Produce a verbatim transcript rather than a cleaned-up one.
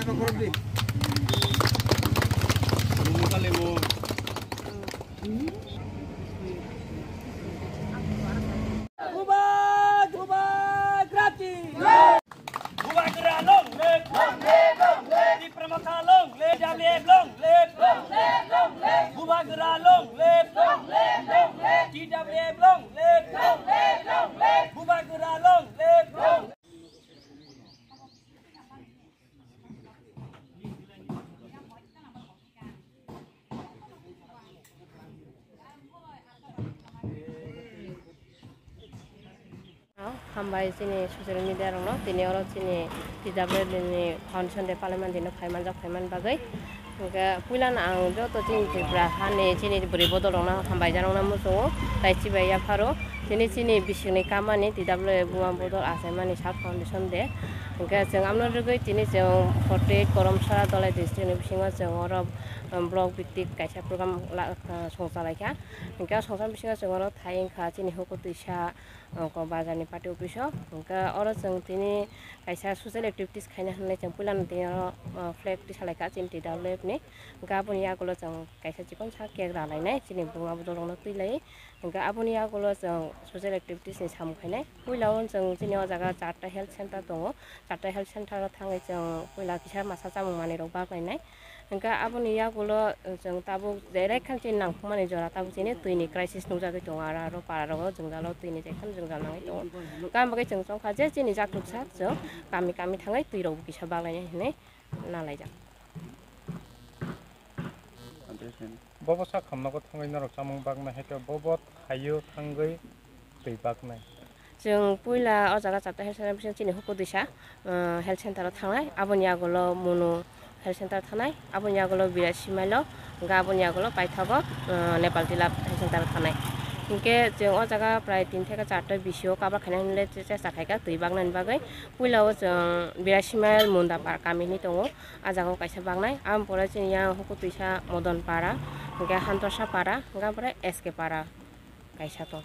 Bubagra long live! Long live, long live! Tipra Motha long live! T W F long live! Long live, long live! Bubagra long live! Long live, long live! T W F long live! Long live, long live! Bubagra long live! Long Hambai chini social media rokno, tini oro chini T W F ni foundation day palaimani dino phaimanjak, phaiman bagwi. Hwnkhe puilano ang joto chini Tripura hani chini bwrwi bodol rokno hambai janokna muchungo, tai chibai yapharo. Tini chini bisingni kamani T W F buma bodol achaimani sub foundation day. Hwnkhe chwng amno rwgwi tini chwng forty eight Koromsara Dhalai district ni bisingo chwng oro, um, block bhittik kaisa program la-, uh, songchalaikha. Hwnkhe o songchar bisingo chwng oro thai wngkha chini huku twisa, uh, Kokbazar ni party office o. Hwnkhe oro chwng tini kaisa social activities khaina hwnwi chwng puilano tini oro, uh, flag tisalaikha chini T W F ni. Hwnkhe aboni yagulo chwng kaisa chikonsa cake ralainai chini buma bodol rokno twilai. Hwnkhe aboni yagulo chwng social activities ni samung khainai. Puila o chwng chini o jaga charta health center tongo. Charta health center o thangwi chwng puila kisa masa chamung manwi rok baklainai. Hwnkhe aboni yagulo chwng tabuk jerekham chini nangkukmani jora tabuk chini twi ni crisis nukjagwi tongo. Aro, aro para rogo jwngjalo twi ni jekham jwngjal nangwi tongo. Hwnkhe aboni bagwi chwng chongkha je chini jakluk sak chwng kami kami thangwi twi rok bo kisa baklainai hinwi nalaijak. Bobo sak hamnago thangwi norok chamung baknai, hai khe bobo thaio thangwi twi baknai. Chwng puila o jaga chapta health center bising chini huku disa, uh, health center o thangnai, aboni yagulo Munu health center thangnai, aboni yagulo Birasi Mailo, hwnkhe aboni yagulo paithago, uh, Nepal Tilap health center o thangnai. Hwnkhe chwng o jaga prai tin theke charta bisio cover khainani le chesta khaikha twi baknani bagwi. Puila o chwng Birasi Mail Munda Par kami hinwi tongo. A jaga o kaisa baknai, aboni pore chini yang huku twisa Modon Para, hwnkhe Hantorsa Para, hwnkhe aboni pore S K Para kaisa tong.